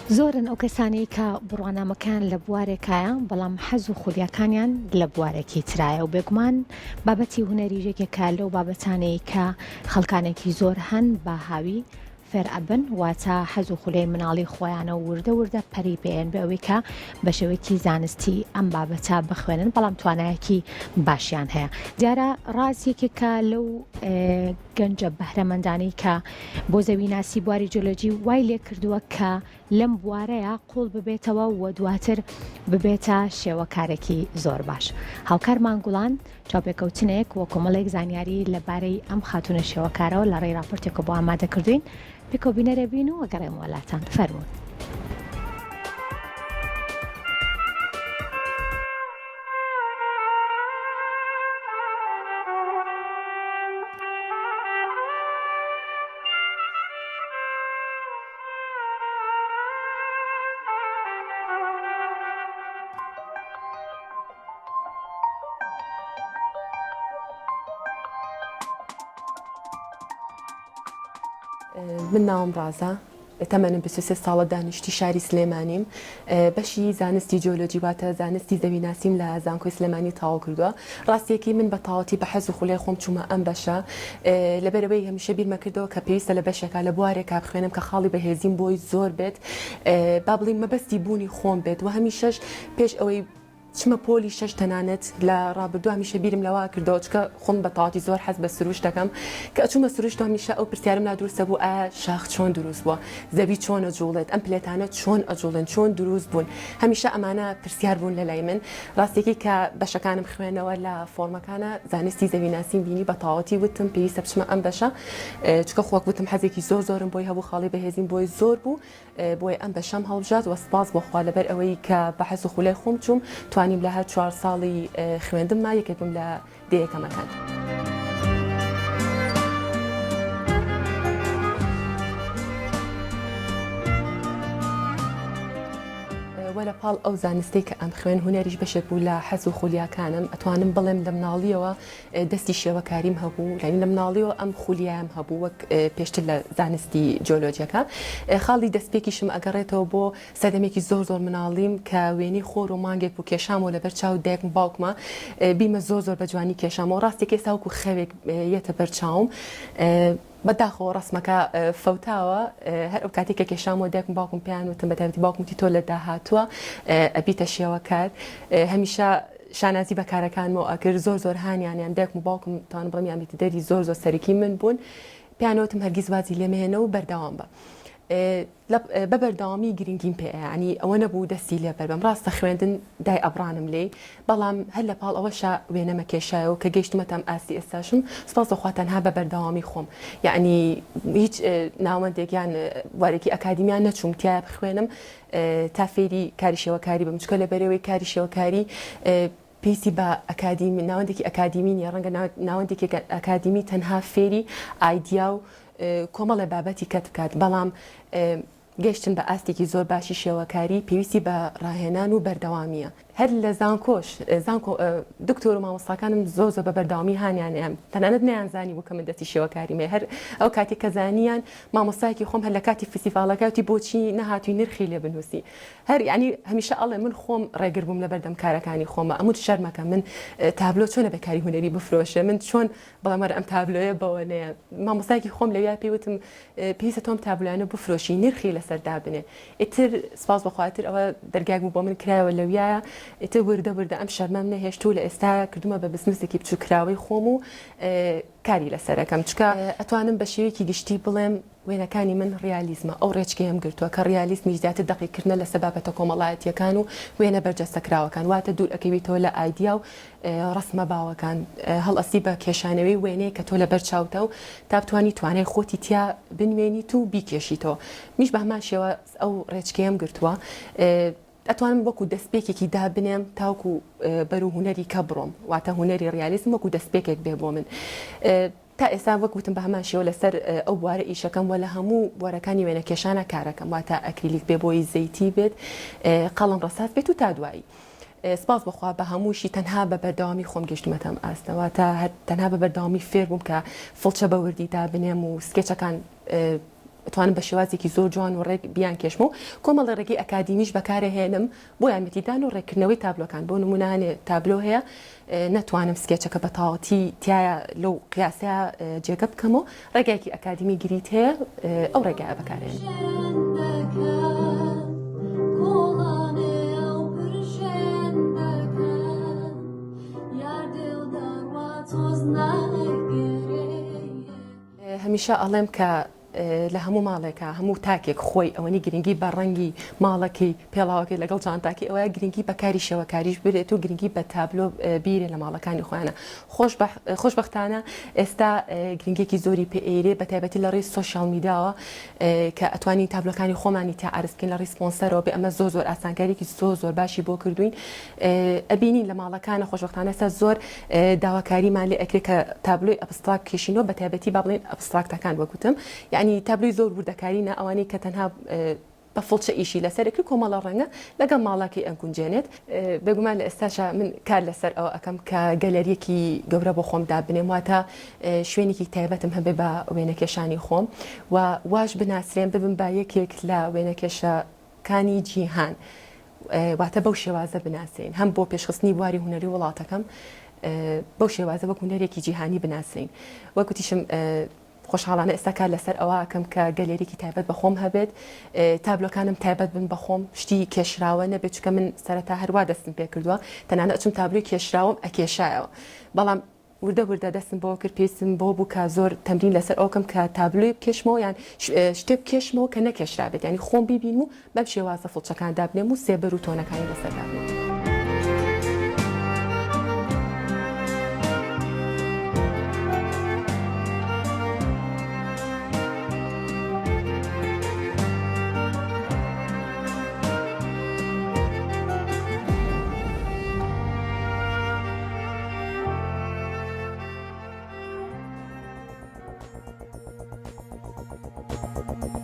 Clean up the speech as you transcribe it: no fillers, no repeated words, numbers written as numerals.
زۆرن ئەو کەسانەی کە بڕوانامەکەیان لە بوارێکایە بەڵام حەز و خولیاکانیان لە بوارێکی ترایە و بێگومان بابەتی هونەریش یەکێکە لەو بابەتانەی کە خەڵکانێکی زۆر هەن بە هاوی فێر ئەبن واتە حەز و خولیای مناڵی خۆیانە و وردە وردە پەری پێێن بێ ئەوەی کە بە شێوەیەکی زانستی ئەم بابەتە بخوێنن بەڵام توانایەکی باشیان هەیە دیارە ڕاز یەکێکە لەو گەنجە بەهرەمەندانەی کە بۆ زەویناسی بواری جیۆلۆجی وای لێکردووە کە لەم بوارەیا قوڵ ببێتەوە و دواتر ببێتە شێوەکارێکی زۆر باش. هاوکارمان گوڵان چاوپێکەوتنێک و کۆمەڵێک زانیاری لە بارەی ئەم خاتوونە شێوەکارەوە لە ڕێی ڕاپۆرتێکەوە بۆ ئامادە کردووین، پێکەوە بینەرێ بین و ئەگەڕێمەوە لاتان. فەرموون. من ناوم ڕازە تەمەنم 23 ساڵە دانیشتی شاری سلێمانیم بەشی زانستی جیۆلۆجی واتە زانستی زەویناسیم لە زانکۆی سلێمانی تەواو کردووە ڕاستیەکەی من بە تەواوەتی بە حەز و خولای خۆم چوومە ئەم بەشە لەبەرئەوەی هەمیشە بیرمە کردەوە کە پێویستە لە بەشێکا لە بوارێکا بخوێنم کە خاڵی بەهێزیم بۆی زۆر بێت با بڵێین مەبەستی بوونی خۆم بێت و هەمیشەش پێش ئەوەی چمە پۆلی شەش تەنانەت لە ڕابردوو هەمیشە بیرم لەوە کردەوە چکە خۆم بە تەواوەتی زۆر حەز بە سروشت دەکەم کە ئەچوومە سروشت هەمیشە ئەو پرسیارم لا دروستە بوو ئایا شاخ چۆن دروست بووە زەوی چۆن ئەجوڵێت ئەم plate انە چۆن ئەجوڵێن چۆن دروست بوون هەمیشە ئەمانە پرسیار بوون لە لای من ڕاستێکی کە بەشەکانم خوێنەوە لە فۆرمەکانە زانستی زەویناسیم بینی بە تەواوەتی وتم پێویستە بچمە ئەم بەشە چکە خۆک وتم حەزێکی زۆر زۆرم بۆی هەبوو خاڵی بەهێزیم بۆی زۆر بوو بۆیە ئەم بەشەم هەڵبژارد وە سپاس بۆ خوا لەبەر ئەوەی کە بە حەز و خولای خۆم چووم توانیم لە هەر چوار ساڵی خوێندنما یەکێک بم لە دە یەکەمەکان. وە لە پاڵ ئەو زانستەی کە ئەمخوێن هونەریش بەشێک بوو لە حەز و خولیاکانم ئەتوانم بڵێم لە مناڵیەوە دەستی شێوەکاریم هەبوو یانی لە مناڵیەوە ئەم خولیایم هەبوو وەک پێشتر لە زانستی جیۆلۆجیەکە خاڵی دەستپێکیشم ئەگەڕێتەوە بۆ سەردەمێکی زۆر زۆر مناڵیم کە وێنەی خۆر و مانگێک بوو کێشامەوە لەبەر چاو دایکم باوکمە بیمە زۆر زۆر بە جوانی کێشامەوە ڕاستێک ئێستا وەکو خەوێک یەتە بەر چاوم بەداخەوە ڕەسمەکە فەوتاوە هەر ئەو کاتێک کە کێشامەوە دایکم باوکم پێیان وتم بە تایبەتی باوکم وتی تۆ لە داهاتووە ئەبیتە شێوەکار هەمیشە شانازی بە کارەکانمەوە ئەکرد زۆر زۆر هانیانیان دایکم و باوکم توانم بڵێم یارمەتیدەری زۆر زۆر سەرەکی من بوون پێیان وتم هەرگیز وازی لێ مەهێنە و بەردەوام بە بە بەردەوامی گرنگیم پێ ینی ئەوە نەبوو دەستی لێ بەربم ڕاستە خوێندن دای ئەبڕانم لێی بەڵام هەر لە پاڵ ئەوەشا وێنەمە کێشایەوە کە گەیشتمەتە ئەم ئاستی ئێستاشم سوپاس بۆ خوا تەنها بە بەردەوامی خۆم یەعنی هیچ ناوەندێک یان بوارێکی ئەکادیمیا نەچووم تیایا بخوێنم تا فێری کاری شێوەکاری بم چونکە لەبەرئەوەی کاری شێوەکاری پێویستی بە ئەکادیمی ناوەندێکی ئەکادیمی نییە ڕەنگە ناوەندێکی ئەکادیمی تەنها فێری ئایدیا و کۆمەڵێ بابەتی کەت بکات بەڵام گەیشتن بە ئاستێکی زۆر باشی شێوەکاری پێویستی بە ڕاهێنان و بەردەوامییە. هەر لە زانکۆش، زانکۆ، دکتۆر و مامۆستاکانم زۆر زۆر بە بەردەوامی هانیان ئەیام، تەنانەت نەیانزانی بوو کە من دەستی شێوەکاریم هەیە، هەر ئەو کاتەی کە زانیان مامۆستایەکی خۆم هەر لە کاتی فیستیڤاڵەکە وتی بۆچی نەهاتووی نرخی لێ بنووسی؟ هەر یانی هەمیشە ئەڵێم من خۆم ڕێگر بووم لەبەردەم کارەکانی خۆما، ئەموت شەرمەکە من تابلۆ چۆن ئەبێ کاری هونەری بفرۆشێ، من چۆن بڵێم وەرە ئەم تابلۆیە بەوە نەیە، مامۆستایەکی خۆم لەویا پێی وتم پێویستە تۆ ئەم تابلۆیانە بفرۆشی نرخی لەسەر دابنێ ئیتر سپاس بۆ خوا ئیتر ئەوە دەرگایەک بوو بۆ من کرایەوە لەویایە ئیتر وردە وردە ئەم شەرمەم نەهێشت و لە ئێستایا کردومە بە بزنسێکی بچووکراوەی خۆم و کاری لەسەرەکەم چکە ئەتوانم بە شێوەیەکی گشتی بڵێم وێنەکانی من ڕیالیزمە ئەو ڕێچکەیەم گرتووە کە ڕیالیزمیش زیاتر دەقیکردنە لەسەر بابەتە کۆمەڵایەتییەکان و وێنە بەرجەستەکراوەکان واتە دوور ئەکەویتەوە لە ئایدیا و ڕەسمە باوەکان هەڵئەستی بە کێشانەوەی وێنەیەک کە تۆ لەبەر چاوتە و تا بتوانی توانای خۆتی تیا بنوێنیت و بیکێشیتەوە منیش بە هەمان شێوە ئەو ڕێچکەیەم گرتووە ئەتوانم وەکو دەستپێکێکی دابنێم تاوکو بەرو هونەری کە بڕۆم واتە هونەری ڕیالیزم وەکو دەستپێکێک بێ بۆ من تا ئێستا وەک وتم بە هەمان شێوە لەسەر ئەو بوارە ئیشەکەم وە لە هەموو بوارەکانی وێنەکێشانە کارەکەم واتە ئەکریلیک بێ بۆی زەیتی بێت قەڵەم ڕەساس بێت و تا دوایی سپاس بەخوا بە هەمووشی تەنها بە بەردەوامی خۆم گەشتمەتە ئەم ئاستە واتە هەر تەنها بە بەردەوامی فێر بووم کە فڵچە بە وردی دابنێم و سکێچەکان. ئەتوانم بە شێوازێکی زۆر جوان و ڕێک بیانکێشم و کۆمەڵێ ڕێگەی ئەکادیمیش بەکارەهێنم بۆ یارمەتیدان و ڕێککردنەوەی تابلۆکان بۆ نموونە هەنێ تابلۆ هەیە نەتوانم سکێچەکە بە تەواوەتی تیایا لەو قیاسەیا جێگە بکەم و ڕێگایەکی ئەکادیمی گریت هەیە ئەو ڕێگایە بەکارێنم. هەمیشە ئەڵێم کە لە هەموو ماڵێکا هەموو تاکێک خۆی ئەوەنی گرنگی بە ڕەنگی ماڵەکەی پێڵاوەکەی لەگەڵ جانتاکەی ئەوەیە گرنگی بە کاری شێوەکاریش برێت و گرنگی بە تابلۆ بیرێ لە ماڵەکانی خۆیانە خۆشبەختانە ئێستا گرنگێکی زۆری پێ ئەیرێ بە تایبەتی لە ڕێی social media وە کە ئەتوانین تابلۆکانی خۆمانی تا عەرز بکەین لە ڕێی سپۆنسەرەوە بێ ئەمە زۆر زۆر ئاسانکاریکی زۆر زۆر باشی بۆ کردوین ئەبینین لە ماڵەکانە خۆشبەختانە ئێستا زۆر داواکاریمان لێ ئەکرێ کە تابلۆی abstract بکێشینەوە بە تایبەتی با بڵێین abstract ەکان وەک وتم یعنی تابلۆی زۆر وردەکاری نا ئەوانەی کە تەنها بە فڵچە ئیشی لەسەر ئەکرێ کۆمەڵە ڕەنگە لەگەڵ ماڵەکەی ئەگونجێنێت. بێگومان لە ئێستاشا من کار لەسەر ئەوە ئەکەم کە گەلەریەکی گەورە بۆ خۆم دابنێم واتە شوێنێکی تایبەتم هەبێ بە وێنەکێشانی خۆم و واش بناسرێم ببم بە یەکێک لە وێنەکێشە کانی جیهان واتە بەو شێوازە بناسرێین هەم بۆ پێشخستنی بواری هونەری وڵاتەکەم بەو شێوازە وەک هونەرێکی جیهانی بناسرێین وەک وتیشم خۆشحاڵانە ئێستا کار لەسەر ئەوە ئەکەم کە گەلێریکی تایبەت بە خۆم هەبێت تابلۆکانم تایبەت بن بە خۆم شتی کێشراوە نەبێت چونکە من سەرەتا هەروا دەستم پێ کردووە تەنانەت ئەچم تابلۆی کێشراوم ئەکێشایەوە بەڵام وردە وردە دەستم بەوە کرد پێویستم بەوە بوو کە زۆر تەمرین لەسەر ئەوە بکەم کە تابلۆی بکێشمەوە یان شتێ بکێشمەوە کە نەکێشرابێت یانی خۆم بیبینم و بەم شێوازە فڵچەکان دابنێم و سێبەر و تۆنەکانی لەسەر دابنێم.